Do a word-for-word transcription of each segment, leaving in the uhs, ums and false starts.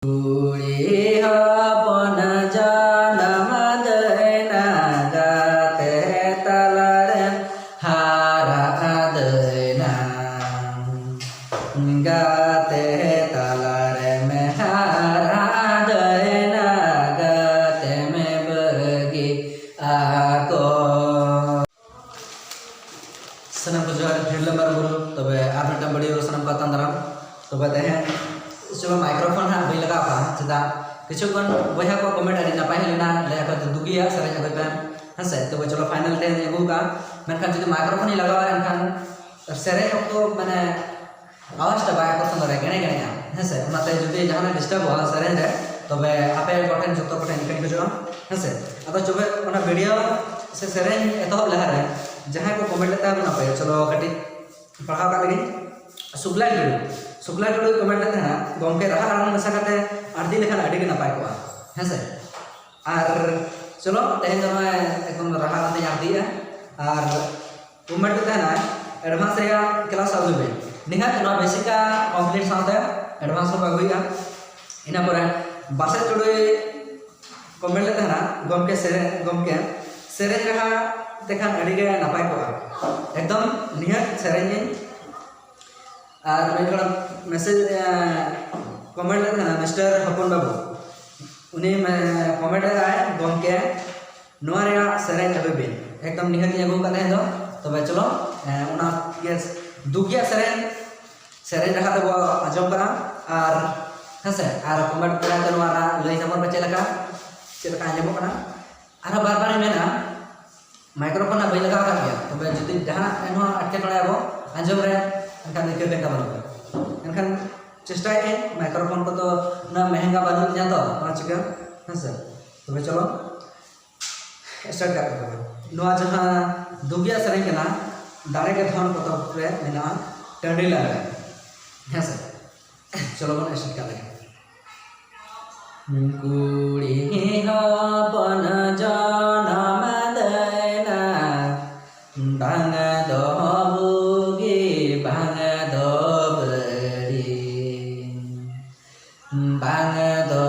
ᱠᱩᱲᱤ ᱦᱚᱯᱚᱱ ᱡᱟᱱᱟᱢ ᱫᱟᱹᱭᱱᱟ, ᱜᱟᱛᱮ ᱛᱟᱞᱟᱨᱮᱢ ᱦᱟᱨᱟ ᱫᱟᱹᱭᱱᱟ᱾ ᱜᱟᱛᱮ ᱛᱟᱞᱟᱨᱮᱢ ᱦᱟᱨᱟ ᱫᱟᱹᱭᱱᱟ, ᱜᱟᱛᱮᱢ ᱵᱟᱹᱜᱤ ᱟᱠᱚ᱾ ᱥᱟᱱᱟᱢ ᱠᱚ ᱡᱚᱦᱟᱨ, ᱦᱤᱨᱞᱟᱹ ᱢᱟᱨᱟᱝ ᱵᱩᱨᱩ᱾ ᱛᱚᱵᱮ ᱟᱨ ᱢᱤᱫᱴᱟᱝ video ᱨᱮ ᱥᱟᱱᱟᱢ ᱠᱚ ᱟᱛᱟᱝ ᱫᱟᱨᱟᱢ᱾ ᱛᱚᱵᱮ ᱛᱮᱦᱮᱧ ᱪᱚᱞᱚ microphone ᱦᱟᱸᱜ ᱵᱟᱹᱧ ᱞᱟᱜᱟᱣ ᱠᱟᱜᱼᱟ, ᱪᱮᱫᱟᱜ ᱠᱤᱪᱷᱩ ᱜᱟᱱ ᱵᱚᱭᱦᱟ ᱠᱚ comment ᱟᱹᱰᱤ ᱱᱟᱯᱟᱭ ᱦᱮᱡ ᱞᱮᱱᱟ, ᱞᱟᱹᱭᱟ ᱠᱚ ᱫᱩᱜᱤᱭᱟ ᱥᱮᱨᱮᱧ ᱟᱹᱜᱩᱭ ᱯᱮ, ᱦᱮᱸ ᱥᱮ? ᱛᱚᱵᱮ ᱪᱚᱞᱚ final ᱛᱮ ᱟᱹᱜᱩ ᱠᱟᱜᱼᱟ, ᱢᱮᱱᱠᱷᱟᱱ ᱡᱩᱫᱤ microphone ᱤᱧ ᱞᱟᱜᱟᱣᱟ ᱮᱱᱠᱷᱟᱱ ᱥᱮᱨᱮᱧ ᱚᱠᱛᱚ ᱢᱟᱱᱮ ᱟᱣᱟᱡᱽ ᱴᱟ ᱵᱟᱭ ᱟᱠᱚᱨᱥᱚᱱ ᱫᱟᱲᱮᱭᱟᱜᱼᱟ, ᱜᱮᱲᱮ ᱜᱮᱲᱮᱜᱼᱟ, ᱦᱮᱸ ᱥᱮ? ᱚᱱᱟᱛᱮ ᱡᱩᱫᱤ ᱡᱟᱦᱟᱱᱟᱜ disturb ᱚᱜᱼᱟ ᱥᱮᱨᱮᱧ ᱨᱮ, ᱛᱚᱵᱮ ᱟᱯᱮ ᱠᱚᱴᱷᱮᱱ ᱡᱚᱛᱚ ᱠᱚᱴᱷᱮᱱ ᱤᱠᱟᱹᱧ ᱠᱷᱚᱡᱚᱜᱼᱟ, ᱦᱮᱸ ᱥᱮ? ᱟᱫᱚ ᱛᱚᱵᱮ ᱚᱱᱟ video ᱥᱮ ᱥᱮᱨᱮᱧ ᱮᱛᱚᱦᱚᱵ ᱞᱟᱦᱟᱨᱮ ᱡᱟᱦᱟᱸᱭ ᱠᱚ comment ᱞᱮᱫ ᱛᱟᱵᱚᱱᱟ ᱯᱮ, ᱪᱚᱞᱚ ᱠᱟᱹᱴᱤᱡ ᱯᱟᱲᱦᱟᱣ ᱠᱟᱜ ᱞᱮᱜᱮ᱾ ᱥᱩᱠᱞᱟᱭ ᱴᱩᱰᱩ, ᱥᱩᱠᱞᱟᱭ ᱴᱩᱰᱩᱭ comment ᱞᱮᱫ ᱛᱟᱦᱮᱱᱟ, "ᱜᱚᱢᱠᱮ, ᱨᱟᱦᱟ ᱟᱲᱟᱝ ᱢᱮᱥᱟ ᱠᱟᱛᱮ ᱟᱲᱛᱤ ᱞᱮᱠᱷᱟᱱ ᱟᱹᱰᱤ ᱜᱮ ᱱᱟᱯᱟᱭ ᱠᱚᱜᱼᱟ", ᱦᱮᱸ ᱥᱮ? ᱟᱨ ᱪᱚᱞᱚ, ᱛᱮᱦᱮᱧ ᱫᱚ ᱱᱚᱜᱼᱚᱭ ᱮᱠᱫᱚᱢ ᱨᱟᱦᱟ ᱟᱲᱟᱝ ᱛᱮᱧ ᱟᱲᱛᱤᱭᱮᱜᱼᱟ᱾ ᱟᱨ comment ᱞᱮᱫ ᱛᱟᱦᱮᱱᱟᱭ, advance ᱨᱮᱭᱟᱜ class ᱟᱹᱜᱩᱭ ᱢᱮ᱾ ᱱᱤᱦᱟᱹᱛ ᱱᱚᱣᱟ basic ᱟᱜ complete ᱥᱟᱶᱛᱮ advance ᱦᱚᱸ ᱟᱹᱜᱩᱭᱟ᱾ ᱤᱱᱟᱹ ᱯᱚᱨᱮ ᱵᱟᱥᱮᱫ ᱴᱩᱰᱩᱭ comment ᱞᱮᱫ ᱛᱟᱦᱮᱱᱟ, "ᱜᱚᱢᱠᱮ ᱥᱮᱨᱮᱧ, ᱜᱚᱢᱠᱮ ᱥᱮᱨᱮᱧ ᱨᱟᱦᱟ ᱛᱮᱠᱷᱟᱱ ᱟᱹᱰᱤ ᱜᱮ ᱱᱟᱯᱟᱭ ᱠᱚᱜᱼᱟ᱾" ᱮᱠᱫᱚᱢ ᱱᱤᱦᱟᱹᱛ ᱥᱮᱨᱮᱧ ᱤᱧ᱾ ᱟᱨ ᱢᱤᱫ ᱦᱚᱲ message, ᱮ, comment ᱞᱮᱫ ᱛᱟᱦᱮᱱᱟ Mister ᱦᱚᱯᱚᱱ ᱵᱟᱹᱵᱩ, ᱩᱱᱤ, ᱮ, comment ᱞᱮᱫᱟᱭ, "ᱜᱚᱢᱠᱮ, ᱱᱚᱣᱟ ᱨᱮᱭᱟᱜ ᱥᱮᱨᱮᱧ ᱟᱹᱜᱩᱭ ᱵᱤᱱ᱾" ᱮᱠᱫᱚᱢ ᱱᱤᱦᱟᱹᱛ ᱤᱧ ᱟᱹᱜᱩ ᱟᱠᱟᱫ ᱛᱟᱦᱮᱸ ᱫᱚ᱾ ᱛᱚᱵᱮ ᱪᱚᱞᱚ, ᱮ, ᱚᱱᱟ ᱤᱭᱟᱹ ᱫᱩᱠ ᱨᱮᱭᱟᱜ ᱥᱮᱨᱮᱧ, ᱥᱮᱨᱮᱧ ᱨᱟᱦᱟ ᱛᱮᱵᱚ ᱟᱸᱡᱚᱢ ᱠᱟᱜᱼᱟ᱾ ᱟᱨ ᱦᱮᱸ ᱥᱮ, ᱟᱨ comment ᱛᱟᱞᱟᱛᱮ ᱱᱚᱣᱟ ᱨᱮᱱᱟᱜ ᱞᱟᱹᱭ ᱛᱟᱵᱚᱱ ᱯᱮ ᱪᱮᱫ ᱞᱮᱠᱟ, ᱪᱮᱫ ᱞᱮᱠᱟ ᱟᱸᱡᱚᱢᱚᱜ ᱠᱟᱱᱟ᱾ ᱟᱨᱦᱚᱸ ᱵᱟᱨ ᱵᱟᱨ ᱤᱧ ᱢᱮᱱᱟ, microphone ᱦᱟᱸᱜ ᱵᱟᱹᱧ ᱞᱟᱜᱟᱣ ᱟᱠᱟᱫ ᱜᱮᱭᱟ, ᱛᱚᱵᱮ ᱡᱩᱫᱤ ᱡᱟᱦᱟᱱᱟᱜ ᱮᱱᱦᱚᱸ ᱮᱴᱠᱮᱴᱚᱬᱮ ᱟᱵᱚ ᱟᱸᱡᱚᱢ ᱨᱮ, ᱮᱱᱠᱷᱟᱱ ᱤᱠᱟᱹ ᱵᱮᱱ ᱛᱟᱵᱚᱱ ᱯᱮ᱾ ᱮᱱᱠᱷᱟᱱ ᱪᱮᱥᱴᱟᱭᱮᱫ ᱟᱹᱧ microphone ᱠᱚᱫᱚ ᱩᱱᱟᱹᱜ ᱢᱮᱦᱮᱝᱜᱟ ᱵᱟᱹᱱᱩᱜ ᱛᱤᱧᱟ ᱛᱚ, ᱚᱱᱟ ᱪᱤᱠᱟᱹ, ᱦᱮᱸ ᱥᱮ? ᱛᱚᱵᱮ ᱪᱚᱞᱚ, start ᱠᱟᱜ ᱠᱟᱱᱟ᱾ ᱱᱚᱣᱟ ᱡᱟᱦᱟᱸ ᱫᱩᱜᱤᱭᱟ ᱥᱮᱨᱮᱧ ᱠᱟᱱᱟ, ᱫᱟᱲᱮ ᱜᱮ ᱫᱷᱚᱱ ᱯᱚᱛᱚᱵ ᱨᱮ ᱢᱮᱱᱟᱜᱼᱟ, ᱴᱟᱺᱰᱤ ᱞᱟᱜᱽᱲᱮ᱾ ᱦᱮᱸ ᱥᱮ? ᱪᱚᱞᱚ ᱵᱚᱱ start ᱠᱟᱜ ᱞᱮᱜᱮ᱾ ᱠᱩᱲᱤ ᱦᱚᱯᱚᱱ ᱡᱚᱱᱚᱢ ᱫᱟᱹᱭᱱᱟ, ᱵᱟᱝ ᱫᱚ ᱵᱩᱜᱤ, ᱵᱟᱝ ᱫᱚ ᱵᱟᱹᱲᱤᱡ᱾ ᱵᱟᱝ ᱫᱚ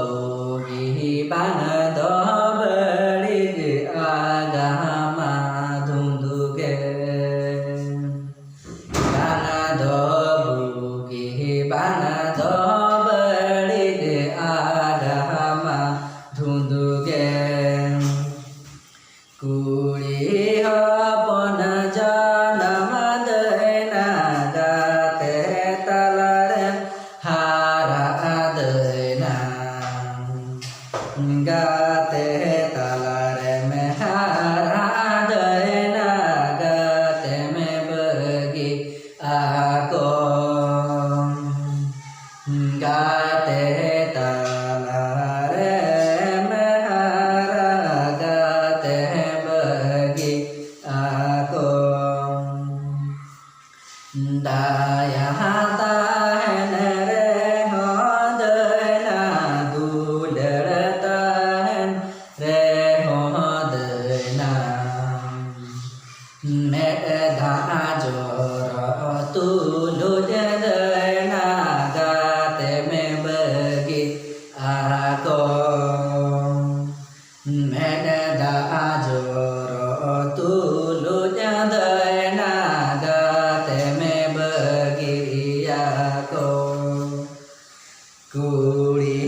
ᱵᱩᱜᱤ ᱵᱟᱝ ᱫᱚ ᱵᱟᱹᱲᱤᱡ ᱟᱜᱟᱢᱟ ᱫᱷᱩᱸᱫᱩ ᱜᱮ᱾ ᱵᱟᱝ ᱫᱚ ᱵᱩᱜᱤ ᱵᱟᱝ ᱫᱚ ᱵᱟᱹᱲᱤᱡ ᱟᱜᱟᱢᱟ ᱫᱷᱩᱸᱫᱩ ᱜᱮ᱾ ᱠᱩᱲᱤ ᱦᱚᱯᱚᱱ ᱡᱟᱱᱟᱢ ᱫᱟᱹᱭᱱᱟ ᱜᱟᱛᱮ ᱛᱟᱞᱟᱨᱮ ᱦᱟᱨᱟ ᱫᱟᱹᱭᱱᱟ᱾ ᱜᱟᱛᱮ ᱛᱟᱞᱟᱨᱮᱢ ᱦᱟᱨᱟ ᱫᱟᱹᱭᱱᱟ ᱜᱟᱛᱮᱢ ᱵᱟᱹᱜᱤ ᱟᱠᱚ᱾ ᱜᱟᱛᱮ ᱛᱟᱞᱟᱨᱮᱢ ᱦᱟᱨᱟ ᱜᱟᱛᱮ ᱵᱟᱹᱜᱤ ᱟᱠᱚ᱾ ᱫᱟᱭᱟ ᱛᱟᱦᱮᱱ ᱨᱮᱦᱚᱸ ᱫᱟᱹᱭᱱᱟ, ᱫᱩᱞᱟᱹᱲ ᱛᱟᱦᱮᱱ ᱨᱮᱦᱚᱸ ᱫᱟᱹᱭᱱᱟ᱾ ᱢᱮᱫ ᱫᱟᱜ ᱡᱚᱨᱚ ᱛᱩᱞᱩᱡ ᱫᱟᱹᱭᱱᱟ ᱜᱟᱛᱮᱢ ᱵᱟᱹᱜᱤ ᱟᱠᱚ᱾ ᱢᱮᱫ ᱫᱟᱜ ᱡᱚᱨᱚ ᱛᱩᱞᱩᱡ ᱫᱟᱹᱭᱱᱟ ᱜᱟᱛᱮᱢ ᱵᱟᱹᱜᱤᱭᱟᱠᱚ᱾ ᱠᱩᱲᱤ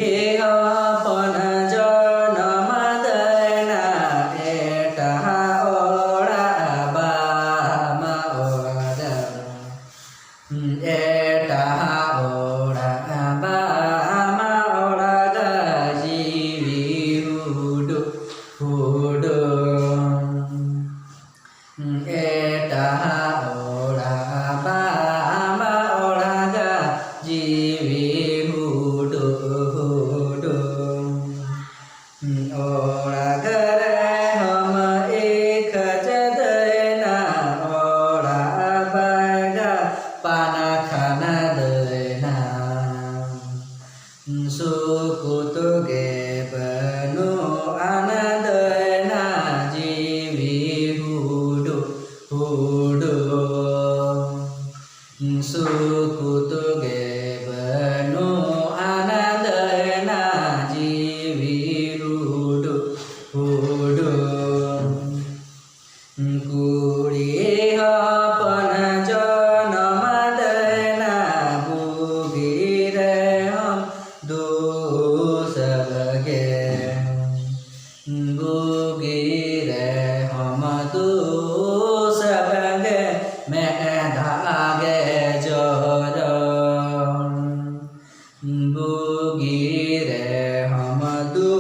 ᱦᱚᱯᱚᱱ ᱡᱚᱱᱚᱢ ᱫᱟᱹᱭᱱᱟ ᱮᱴᱟᱜ ᱚᱲᱟᱜ ᱵᱟᱢ ᱚᱲᱟᱜᱟ᱾ ᱮᱴᱟᱜ ᱚᱲᱟᱜ ᱵᱟᱢ ᱚᱲᱟᱜᱟ ᱡᱤᱣᱤ ᱦᱩᱰᱩ ᱦᱩᱰᱩ᱾ ᱮᱴᱟᱜ ᱚᱲᱟᱜ ᱵᱟᱢ ᱚᱲᱟᱜᱟ ᱡᱤᱣᱤ ᱦᱩᱰᱩ ᱦᱩᱰᱩ᱾ ᱚᱲᱟᱜ ᱨᱮᱦᱚᱸᱢ ᱤᱠᱷᱟᱹᱡ ᱫᱟᱹᱭᱱᱟ, ᱚᱲᱟᱜ ᱵᱟᱭᱜᱟ ᱯᱟᱱᱟ ᱠᱷᱟᱱ ᱫᱟᱹᱭᱱᱟ᱾ ᱥᱩᱠᱩᱛ ᱜᱮ ᱵᱟᱹᱱᱩᱜ ᱟᱱ ᱫᱟᱹᱭᱱᱟ, ᱡᱤᱣᱤ ᱦᱩᱰᱩ ᱦᱩᱰᱩ᱾ ᱥᱩᱠᱩᱛ ᱜᱮ ᱵᱟᱹᱱᱩᱜ ᱟᱱ ᱫᱩ ᱥᱟᱵ ᱜᱮ ᱵᱩᱜᱤ ᱨᱮᱦᱚᱸᱢ ᱫᱩ ᱥᱟᱵ ᱜᱮ ᱢᱮᱫ ᱫᱟᱜ ᱜᱮ ᱡᱚᱨᱚ᱾ ᱵᱩᱜᱤ ᱨᱮᱦᱚᱸᱢ ᱫᱩ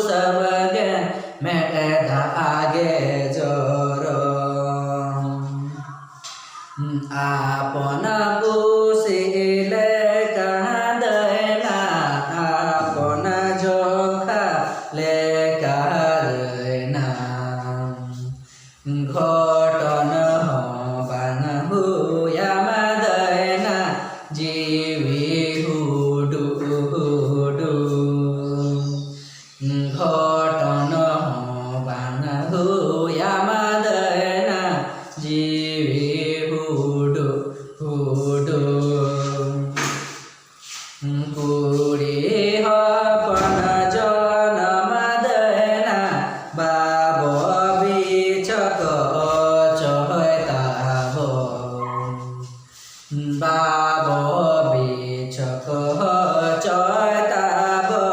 ᱥᱟᱵ ᱜᱮ ᱢᱮᱫ ᱫᱟᱜ ᱜᱮ ᱡᱚᱨᱚ᱾ ᱟᱯᱚᱱ ᱠᱩᱥᱤ ᱞᱮᱠᱟ ᱫᱟᱹᱭᱱᱟ, ᱟᱯᱚᱱ ᱡᱚᱠᱷᱟ ᱞᱮᱠᱟ ᱨᱟᱹᱭᱱᱟ᱾ ᱜᱷᱚᱴᱚᱱ ᱦᱚᱸ ᱵᱟᱝ ᱦᱩᱭᱟᱢ ᱫᱟᱹᱭᱱᱟ, ᱡᱤᱣᱤ ᱦᱩᱰᱩ ᱦᱩᱰᱩ᱾ ᱜᱷᱚᱴᱚᱱ ᱦᱚᱸ ᱵᱟᱝ ᱦᱩᱭᱟᱢ ᱫᱟᱹᱭᱱᱟ, ᱡᱤᱣᱤ ᱦᱩᱰᱩ ᱦᱩᱰᱩ᱾ ᱠᱩᱲᱤ ᱦᱚᱯᱚᱱ ᱡᱚᱱᱚᱢ ᱫᱟᱹᱭᱱᱟ, ᱵᱟᱵᱚ ᱵᱤᱪᱷᱚᱠ ᱚᱪᱚᱭ ᱛᱟᱵᱚ᱾ ᱵᱟᱵᱚ ᱵᱤᱪᱷᱚᱠ ᱦᱚᱪᱚᱭ ᱛᱟᱵᱚ,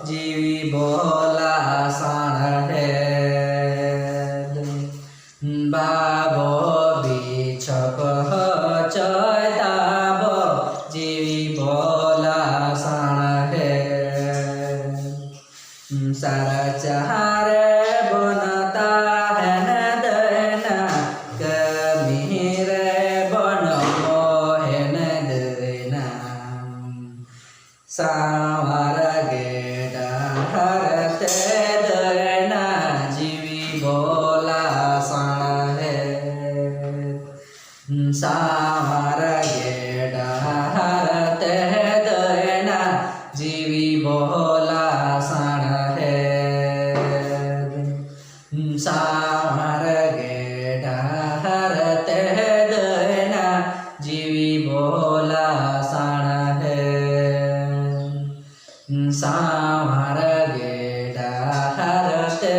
ᱡᱤᱣᱤ ᱵᱚᱞᱟ ᱥᱟᱬᱦᱮᱫ᱾ ᱵᱟᱵᱚ ᱵᱤᱪᱷᱚᱠ ᱦᱚᱪᱚᱭ ᱛᱟᱵᱚ, ᱡᱤᱣᱤ ᱵᱚᱞᱟ ᱥᱟᱬᱦᱮᱫ᱾ ᱥᱟᱨᱪᱟ ᱨᱮ ᱵᱚᱱ ᱛᱟᱦᱮᱱ ᱫᱟᱹᱭᱱᱟ, ᱠᱟᱹᱢᱤ ᱨᱮ ᱵᱚᱱ ᱢᱚᱦᱮᱱ ᱫᱟᱹᱭᱱᱟ᱾ ᱥᱟᱶᱟᱨ ᱜᱮ ᱰᱟᱦᱟᱨ ᱛᱮ ᱫᱟᱹᱭᱱᱟ, ᱡᱤᱣᱤ ᱵᱚᱞᱟ ᱥᱟᱬᱦᱮᱫ᱾ ᱥᱟᱶᱟᱨ ᱜᱮ ᱰᱟᱦᱟᱨ ᱛᱮ ᱫᱟᱹᱭᱱᱟ, ᱡᱤᱣᱤ ᱵᱚᱞᱟ ᱥᱟᱬᱦᱮᱫ᱾ ᱥᱟᱶᱟᱨ ᱜᱮ ᱰᱟᱦᱟᱨ ᱛᱮ ᱫᱟᱹᱭᱱᱟ, ᱡᱤᱣᱤ ᱵᱚᱞᱟ ᱥᱟᱬᱦᱮᱫ᱾ ᱥᱟᱶᱟᱨ ᱜᱮ ᱰᱟᱦᱟᱨ ᱛᱮ